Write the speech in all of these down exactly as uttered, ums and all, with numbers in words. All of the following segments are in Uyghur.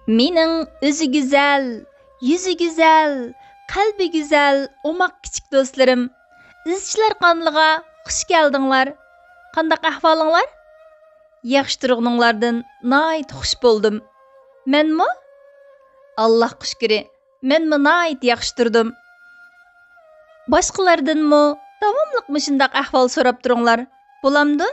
مېنىڭ ئۆزى گۈزەل، يۈزى گۈزەل، قەلبى گۈزەل، ئوماق كىچىك دوستلىرىم، ئىزچىلار قانىلىغا خۇش كەلدىڭلار. قانداق ئەھۋالىڭلار؟ ياخشى تۇرغىنىڭلاردىن ناھايىتى خۇش بولدۇم. مەنمۇ؟ ئاللاھقا شۈكرى، مەنمۇ ناھايىتى ياخشى تۇردۇم. باشقىلاردىنمۇ داۋاملىق مۇشۇنداق ئەھۋال سوراپ تۇرۇڭلار، بولامدۇ؟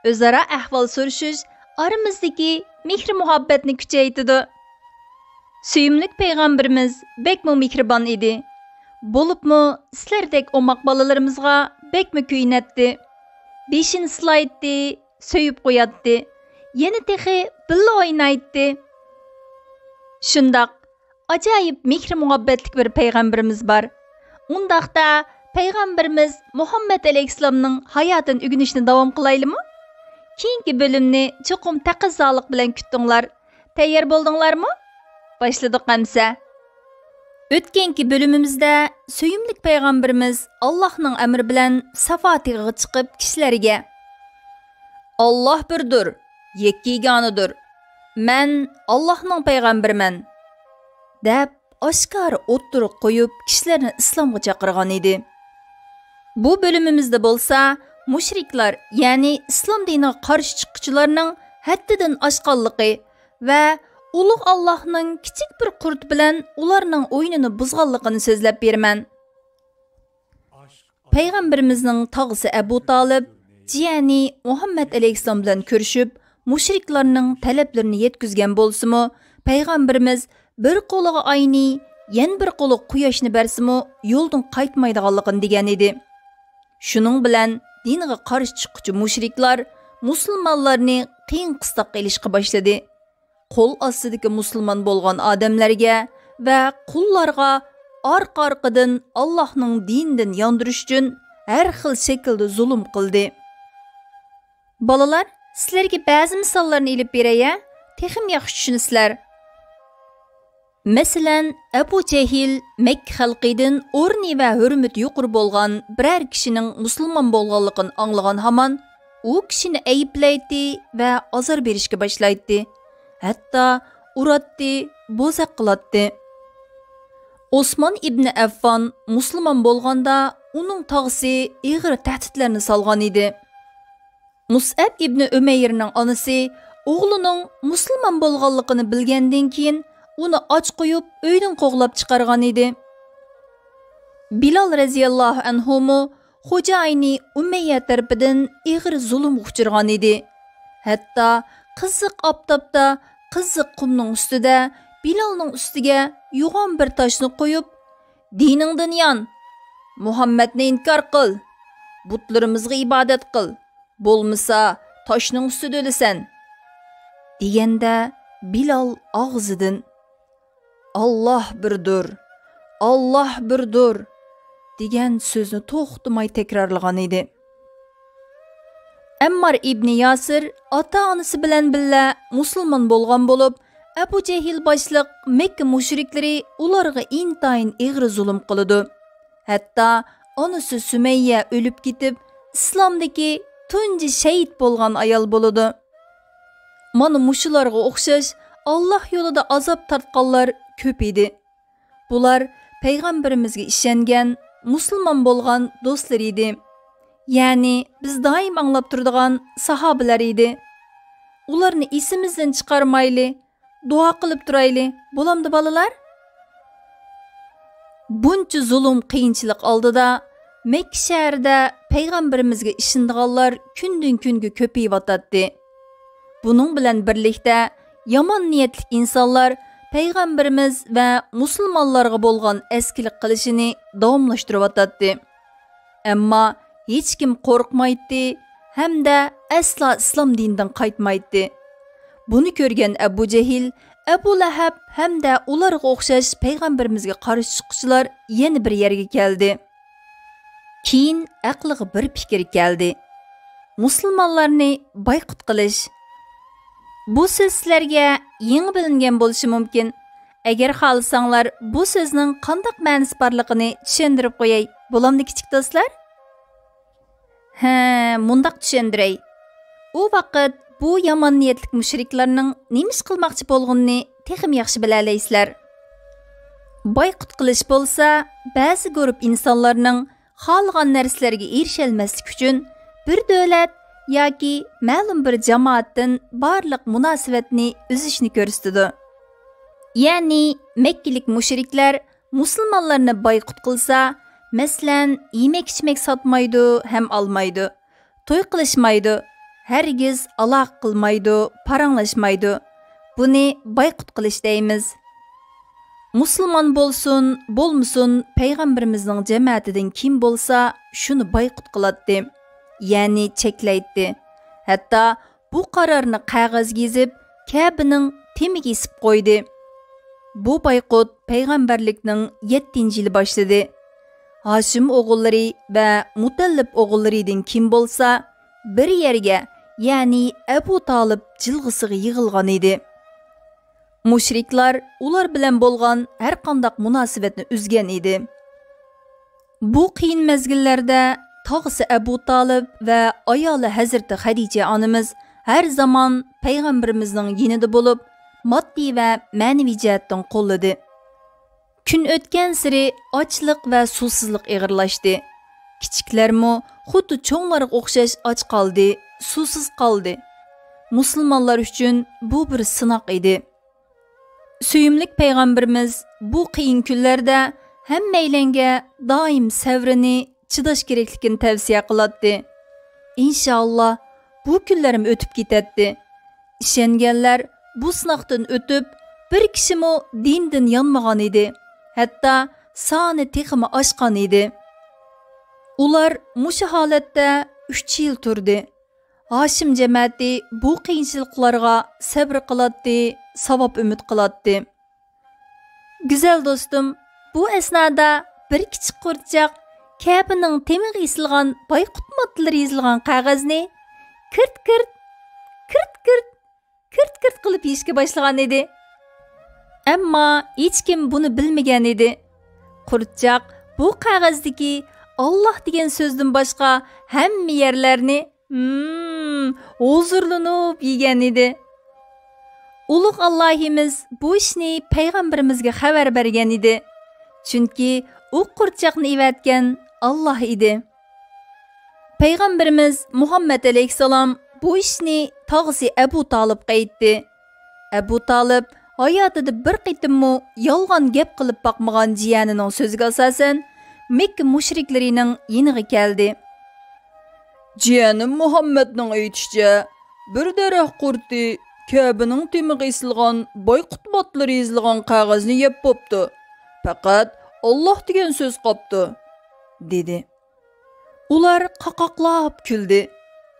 ئۆزئارا ئەھۋال سورىشىش ئارىمىزدىكى مېھرى-مۇھەببەتنى كۈچەيتىدۇ. سۆيۈملۈك پەيغەمبىرىمىز بەكمۇ مېھرىبان ئىدى. بولۇپمۇ سىلەردەك ئوماق بالىلىرىمىزغا بەكمۇ كۆيۈنەتتى. بېشىنى سىلايتتى، سۆيۈپ قوياتتى. يەنە تېخى بىللە ئوينايتتى. شۇنداق ئاجايىپ مېھرى-مۇھەببەتلىك بىر پەيغەمبىرىمىز بار. ئۇنداقتا پەيغەمبىرىمىز مۇھەممەد ئەلەيھىسسالامنىڭ ھاياتىنى ئۆگىنىشنى داۋام قىلايلىمۇ؟ كېيىنكى بۆلۈمنى چوقۇم تەقەززالىق بىلەن كۈتتۈڭلار. تەييار بولدۇڭلارمۇ؟ باشلىدۇق ئەمسە. ئۆتكەنكى بۆلۈمىمىزدە سۆيۈملۈك پەيغەمبىرىمىز ئاللاھنىڭ ئەمرى بىلەن سافا تېغىغا چىقىپ كىشىلەرگە، «ئاللاھ بىردۇر، يەككە يېگانىدۇر، مەن ئاللاھنىڭ پەيغەمبىرىمەن» دەپ ئاشكارا ئوتتۇرىغا قويۇپ، كىشىلەرنى ئىسلامغا چاقىرغان ئىدى. بۇ بۆلۈمىمىزدە بولسا مۇشرىكلار، يەنى ئىسلام دىنىغا قارشى چىققۇچىلارنىڭ ھەددىدىن ئاشقانلىقى ۋە ئۇلۇغ ئاللاھنىڭ كىچىك بىر قۇرت بىلەن ئۇلارنىڭ ئويۇنىنى بۇزغانلىقىنى سۆزلەپ بېرىمەن. پەيغەمبىرىمىزنىڭ تاغىسى ئەبۇ تالىپ، جىيەنى مۇھەممەد ئەلەيھىسسالام بىلەن كۆرۈشۈپ، مۇشرىكلارنىڭ تەلەپلىرىنى يەتكۈزگەن بولسىمۇ، پەيغەمبىرىمىز بىر قولىغا ئاينى، يەنە بىر قولىغا قۇياشنى بەرسىمۇ، يولدىن قايتمايدىغانلىقىنى دېگەن ئىدى. شۇنىڭ بىلەن دىنغا قارشى چىققۇچى مۇشرىكلار مۇسۇلمانلارنى قىيىن قىستاققا ئېلىشقا باشلىدى. قول ئاستىدىكى مۇسۇلمان بولغان ئادەملەرگە ۋە قۇللارغا ئارقا-ئارقىدىن ئاللاھنىڭ دىنىدىن ياندۇرۇش ئۈچۈن ھەر خىل شەكىلدە زۇلۇم قىلدى. بالىلار، سىلەرگە بەزى مىساللارنى ئېلىپ بېرەي ھە، تېخىمۇ ياخشى چۈشىنىسىلەر. مەسىلەن، ئەبۇ جەھىل مەككە خەلقىدىن ئورنى ۋە ھۆرمىتى يۇقىرى بولغان بىرەر كىشىنىڭ مۇسۇلمان بولغانلىقىنى ئاڭلىغان ھامان ئۇ كىشىنى ئەيىبلەيتتى ۋە ئازار بېرىشكە باشلايتتى. ھەتتا ئۇراتتى، بوزەك قىلاتتى. ئوسمان ئىبنى ئەففان مۇسۇلمان بولغاندا ئۇنىڭ تاغىسى ئېغىر تەھدىتلەرنى سالغان ئىدى. مۇسئەب ئىبنى ئۈمەيرنىڭ ئانىسى ئوغلىنىڭ مۇسۇلمان بولغانلىقىنى بىلگەندىن كېيىن، ئۇنى ئاچ قويۇپ، ئۆيدىن قوغلاپ چىقارغان ئىدى. بىلال رەزىياللاھۇ ئەنھۇمۇ خوجايىنى ئۇمەييە تەرىپىدىن ئېغىر زۇلۇمغا ئۇچرىغان ئىدى. ھەتتا قىزىق ئاپتاپتا، قىزىق قۇمنىڭ ئۈستىدە بىلالنىڭ ئۈستىگە يوغان بىر تاشنى قويۇپ، «دىنىڭدىن يان، مۇھەممەدنى ئىنكار قىل، بۇتلىرىمىزغا ئىبادەت قىل، بولمىسا تاشنىڭ ئۈستىدە ئۆلىسەن» دېگەندە، بىلال ئاغزىدىن «ئاللاھ بىردۇر، ئاللاھ بىردۇر» دېگەن سۆزنى توختىماي تەكرارلىغان ئىدى. ئەممار ئىبنى ياسىر ئاتا-ئانىسى بىلەن بىللە مۇسۇلمان بولغان بولۇپ، ئەبۇ جەھىل باشلىق مەككە مۇشرىكلىرى ئۇلارغا ئىنتايىن ئېغىر زۇلۇم قىلىدۇ. ھەتتا ئانىسى سۈمەييە ئۆلۈپ كېتىپ، ئىسلامدىكى تۇنجى شەھىت بولغان ئايال بولىدۇ. مانا مۇشۇلارغا ئوخشاش ئاللاھ يولىدا ئازاب تارتقانلار كۆپ ئىدى. بۇلار پەيغەمبىرىمىزگە ئىشەنگەن، مۇسۇلمان بولغان دوستلىرى ئىدى. يەنى بىز دائىم ئاڭلاپ تۇرىدىغان ساھابىلەر ئىدى. ئۇلارنى ئېسىمىزدىن چىقارمايلى، دۇئا قىلىپ تۇرايلى، بولامدۇ بالىلار؟ بۇنچە زۇلۇم، قىيىنچىلىق ئالدىدا مەككە شەھىرىدە پەيغەمبىرىمىزگە ئىشىنىدىغانلار كۈندىن-كۈنگە كۆپىيىۋاتاتتى. بۇنىڭ بىلەن بىرلىكتە، يامان نىيەتلىك ئىنسانلار پەيغەمبىرىمىز ۋە مۇسۇلمانلارغا بولغان ئەسكىلىك قىلىشىنى داۋاملاشتۇرۇۋاتاتتى. ئەمما ھېچكىم قورقمايتتى ھەمدە ئەسلا ئىسلام دىنىدىن قايتمايتتى. بۇنى كۆرگەن ئەبۇ جەھىل، ئەبۇ لەھەب ھەمدە ئۇلارغا ئوخشاش پەيغەمبىرىمىزگە قارشى چىققۇچىلار يەنە بىر يەرگە كەلدى. كېيىن ئەقلىگە بىر پىكىر كەلدى. مۇسۇلمانلارنى بايقۇت قىلىش. بۇ سۆز سىلەرگە يېڭى بىلىنگەن بولۇشى مۇمكىن. ئەگەر خالىساڭلار، بۇ سۆزنىڭ قانداق مەنىسى بارلىقىنى چۈشەندۈرۈپ قوياي، بولامدۇ، كىچىك دوستلار؟ ھە، مۇنداق چۈشەندۈرەي. ئۇ ۋاقىت بۇ يامان نىيەتلىك مۇشرىكلارنىڭ نېمە ئىش قىلماقچى بولغىنىنى تېخىمۇ ياخشى بىلەلەيسىلەر. بايقۇت قىلىش بولسا، بەزى گۇرۇپ ئىنسانلارنىڭ خالىغان نەرسىلەرگە ئېرىشەلمەسلىك ئۈچۈن بىر دۆلەت ياكى مەلۇم بىر جامائەتتىن بارلىق مۇناسىۋەتنى ئۈزۈشنى كۆرسىتىدۇ. يەنى مەككىلىك مۇشرىكلار مۇسۇلمانلارنى بايقۇت قىلسا، مەسىلەن، يېمەك-ئىچمەك ساتمايدۇ ھەم ئالمايدۇ، توي قىلىشمايدۇ، ھەرگىز ئالاقە قىلمايدۇ، پاراڭلاشمايدۇ. بۇنى بايقۇت قىلىش دەيمىز. مۇسۇلمان بولسۇن، بولمىسۇن، پەيغەمبىرىمىزنىڭ جەمەتىدىن كىم بولسا، شۇنى بايقۇت قىلاتتى، يەنى چەكلەيتتى. ھەتتا بۇ قارارنى قەغەزگە يېزىپ، كەبىنىڭ تېمىگە ئېسىپ قويدى. بۇ بايقۇت پەيغەمبەرلىكنىڭ يەتتىنچى يىلى باشلىدى. ھاشىم ئوغۇللىرى ۋە مۇتەللىپ ئوغۇللىرىدىن كىم بولسا، بىر يەرگە، يەنى ئەبۇ تالىپ جىلغىسىغا يىغىلغان ئىدى. مۇشرىكلار ئۇلار بىلەن بولغان ھەرقانداق مۇناسىۋەتنى ئۈزگەن ئىدى. بۇ قىيىن مەزگىللەردە تاغىسى ئەبۇ تالىپ ۋە ئايالى ھەزرىتى خەدىچە ئانىمىز ھەر زامان پەيغەمبىرىمىزنىڭ يېنىدا بولۇپ، ماددىي ۋە مەنىۋى جەھەتتىن قوللىدى. كۈن ئۆتكەنسېرى ئاچلىق ۋە سۇسىزلىق ئېغىرلاشتى. كىچىكلەرمۇ خۇددى چوڭلارغا ئوخشاش ئاچ قالدى، سۇسىز قالدى. مۇسۇلمانلار ئۈچۈن بۇ بىر سىناق ئىدى. سۆيۈملۈك پەيغەمبىرىمىز بۇ قىيىن كۈنلەردە ھەممەيلەنگە دائىم سەۋرىنى، چىداش كېرەكلىكىنى تەۋسىيە قىلاتتى. ئىنشائاللا، بۇ كۈنلەرمۇ ئۆتۈپ كېتەتتى. ئىشەنگەنلەر بۇ سىناقتىن ئۆتۈپ، بىر كىشىمۇ دىندىن يانمىغان ئىدى. ھەتتا سانى تېخىمۇ ئاشقان ئىدى. ئۇلار مۇشۇ ھالەتتە ئۈچ يىل تۇردى. ھاشىم جەمەتى بۇ قىيىنچىلىقلارغا سەۋر قىلاتتى، ساۋاب ئۈمىد قىلاتتى. گۈزەل دوستۇم، بۇ ئەسنادا بىر كىچىك قۇرتچاق كەبىنىڭ تېمىغا ئېسىلغان بايقۇت ماددىلىرى يېزىلغان قەغەزنى كىرت-كىرت، كىرت-كىرت، كىرت-كىرت قىلىپ يېيىشكە باشلىغان ئىدى. ئەمما ھېچكىم بۇنى بىلمىگەن ئىدى. قۇرتچاق بۇ قەغەزدىكى «ئاللاھ» دېگەن سۆزدىن باشقا ھەممە يەرلەرنى، ھىم، ھۇزۇرلىنىپ يېگەن ئىدى. ئۇلۇغ ئاللاھىمىز بۇ ئىشنى پەيغەمبىرىمىزگە خەۋەر بەرگەن ئىدى. چۈنكى ئۇ قۇرتچاقنى ئېۋەتكەن ئاللاھ ئىدى. پەيغەمبىرىمىز مۇھەممەد ئەلەيھىسسالام بۇ ئىشنى تاغىسى ئەبۇ تالىپقا ئېيتتى. ئەبۇ تالىپ ھاياتىدا بىر قېتىممۇ يالغان گەپ قىلىپ باقمىغان جىيەنىنىڭ سۆزىگە ئاساسەن، مەككە مۇشرىكلىرىنىڭ يېنىغا كەلدى. جىيەنىم مۇھەممەدنىڭ ئېيتىشىچە، بىر دەرەخ قۇرتى كەبىنىڭ تېمىغا ئېسىلغان بايقۇت ماددىلىرى يېزىلغان قەغەزنى يەپ بوپتۇ. پەقەت «ئاللاھ» دېگەن سۆز قاپتۇ، دېدى. ئۇلار قاقاقلاپ كۈلدى.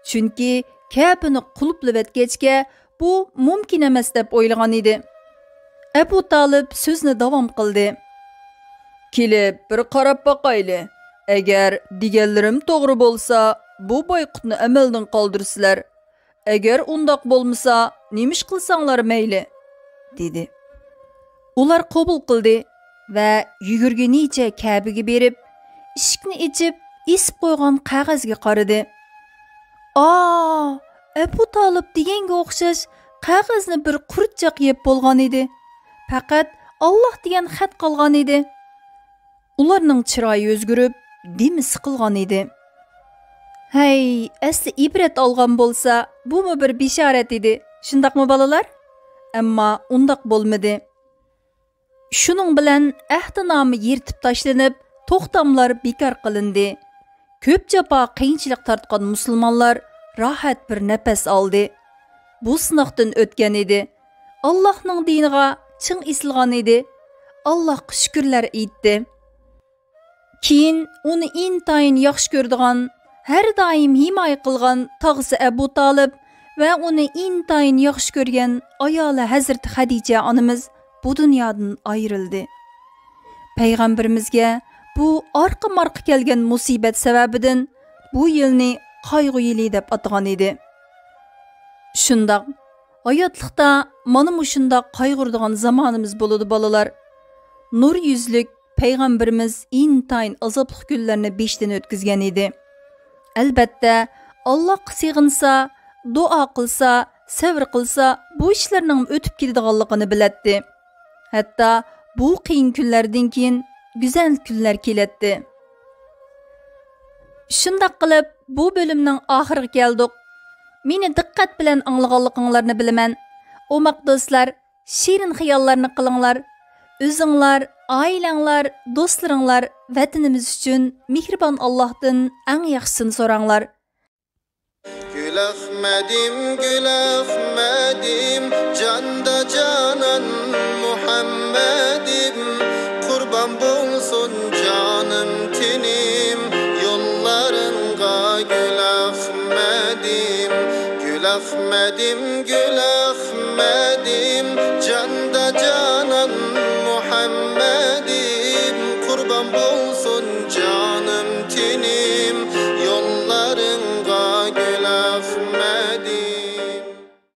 چۈنكى كەبىنى قۇلۇپلىۋەتكەچكە، بۇ مۇمكىن ئەمەس دەپ ئويلىغان ئىدى. ئەبۇ تالىپ سۆزىنى داۋام قىلدى. كېلىپ بىر قاراپ باقايلى. ئەگەر دېگەنلىرىم توغرا بولسا، بۇ بايقۇتنى ئەمەلدىن قالدۇرىسىلەر. ئەگەر ئۇنداق بولمىسا، نېمە ئىش قىلساڭلار مەيلى، دېدى. ئۇلار قوبۇل قىلدى ۋە يۈگۈرگىنىچە كەبىگە بېرىپ، ئىشىكنى ئېچىپ، ئېسىپ قويغان قەغەزگە قارىدى. ئا، ئەبۇ تالىپ دېگەنگە ئوخشاش قەغەزنى بىر قۇرتچاق يەپ بولغان ئىدى. پەقەت «ئاللاھ» دېگەن خەت قالغان ئىدى. ئۇلارنىڭ چىرايى ئۆزگىرىپ، دېمى سىقىلغان ئىدى. ھەي، ئەسلى ئىبرەت ئالغان بولسا، بۇمۇ بىر بېشارەت ئىدى. شۇنداقمۇ، بالىلار؟ ئەمما ئۇنداق بولمىدى. شۇنىڭ بىلەن ئەھدىنامە يىرتىپ تاشلىنىپ، توختاملار بىكار قىلىندى. كۆپ جاپا، قىيىنچىلىق تارتقان مۇسۇلمانلار راھەت بىر نەپەس ئالدى. بۇ سىناقتىن ئۆتكەن ئىدى. ئاللاھنىڭ دىنىغا چىڭ ئېسىلغان ئىدى. ئاللاھقا شۈكۈرلەر ئېيتتى. كېيىن ئۇنى ئىنتايىن ياخشى كۆرىدىغان، ھەر دائىم ھىمايە قىلغان تاغىسى ئەبۇ تالىپ ۋە ئۇنى ئىنتايىن ياخشى كۆرگەن ئايالى ھەزرىتى خەدىچە ئانىمىز بۇ دۇنيادىن ئايرىلدى. پەيغەمبىرىمىزگە بۇ ئارقا-مارقا كەلگەن مۇسىبەت سەۋەبىدىن بۇ يىلنى قايغۇ يىلى دەپ ئاتىغان ئىدى. شۇنداق، ھاياتلىقتا مانا مۇشۇنداق قايغۇرىدىغان زامانىمىز بولىدۇ، بالىلار. نۇر يۈزلۈك پەيغەمبىرىمىز ئىنتايىن ئازابلىق كۈنلەرنى بېشىدىن ئۆتكۈزگەن ئىدى. ئەلبەتتە، ئاللاھقا سېغىنسا، دۇئا قىلسا، سەۋر قىلسا، بۇ ئىشلارنىڭ ئۆتۈپ كېتىدىغانلىقىنى بىلەتتى. ھەتتا بۇ قىيىن كۈنلەردىن كېيىن گۈزەل كۈنلەر كېلەتتى. شۇنداق قىلىپ، بۇ بۆلۈمنىڭ ئاخىرىغا كەلدۇق. مېنى دىققەت بىلەن ئاڭلىغانلىقىڭلارنى بىلىمەن. ئوماق دوستلار، شېرىن خىياللارنى قىلىڭلار. ئۆزۈڭلار، ئائىلەڭلار، دوستلىرىڭلار، ۋەتىنىمىز ئۈچۈن مېھرىبان ئاللاھتىن ئەڭ ياخشىسىنى سوراڭلار. گۈل ئەخمەدىم، گۈل ئەخمەدىم، جاندا جانان مۇھەممەدىم، قۇربان بولسۇن جانىم تېنىم يوللارىڭغا، گۈل ئەخمەدىم، گۈل ئەخمەدىم، گۈل ئەخمەدىم.